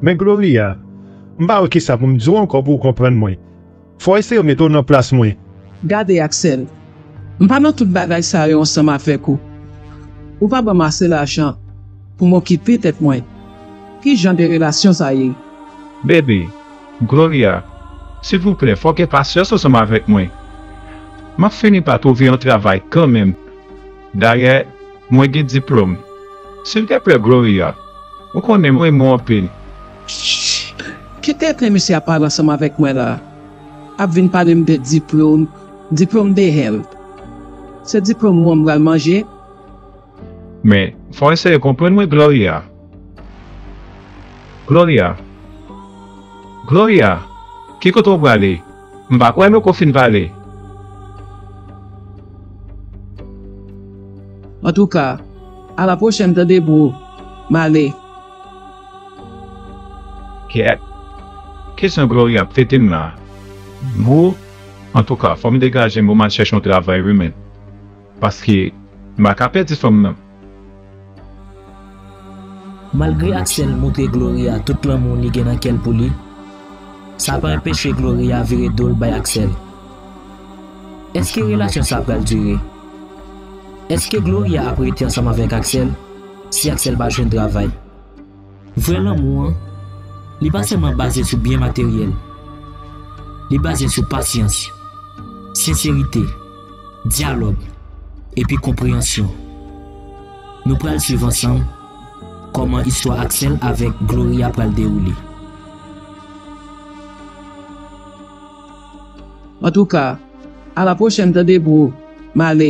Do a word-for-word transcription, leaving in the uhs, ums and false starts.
Men Gloria, m pa wè kisa pou m di w ankò pou w konprann mwen. Fò w eseye mete w nan plas mwen. Gade, Axel, m pa nan tout bagay sa yo ansanm avèk ou. Ou pa ban m ase lajan pou m okipe tèt mwen. Ki jan de relasyon sa ye? Baby, Gloria, silvouplè, fò w gen pasyans ansanm avèk mwen. M ap fini pa twouve yon travay kanmenm. Dayè, mwen gen diplòm. Silvouplè, Gloria, ou konnen mwen renmen w anpil. Ki tenten misye ap pale ansanm avèk mwen la? Ap vin pale m de diplòm, diplòm de hell. Se diplòm mwen m pral manje? Men, fò w eseye konprann mwen, Gloria. Gloria. Gloria, ki kote w prale? M pa kwè nou ko fin pale. Antouka, a la pwochèn, tande, bro. M ale. Kèt. Kesyon Gloria ap trete m la. Bro, antouka, fò m degaje m pou m al chèche yon travay wi, men. Paske m pa ka pèdi fanm nan. Malgre Axel montre Gloria tout lanmou li gen nan kè l pou li, sa pa anpeche Gloria vire do l bay Axel. Èske relasyon sa pral dire? Èske Gloria ap rete ansanm avèk Axel si Axel pa jwenn travay? Vrè lanmou an, li pa sèlman baze sou byen materyèl. Li baze sou pasyans, senserite, dyalòg, epi konpreyansyon. Nou pral swiv ansanm kòman istwa Axel avèk Gloria pral dewoule. Antouka, a la pwochèn, tande, bro. M ale.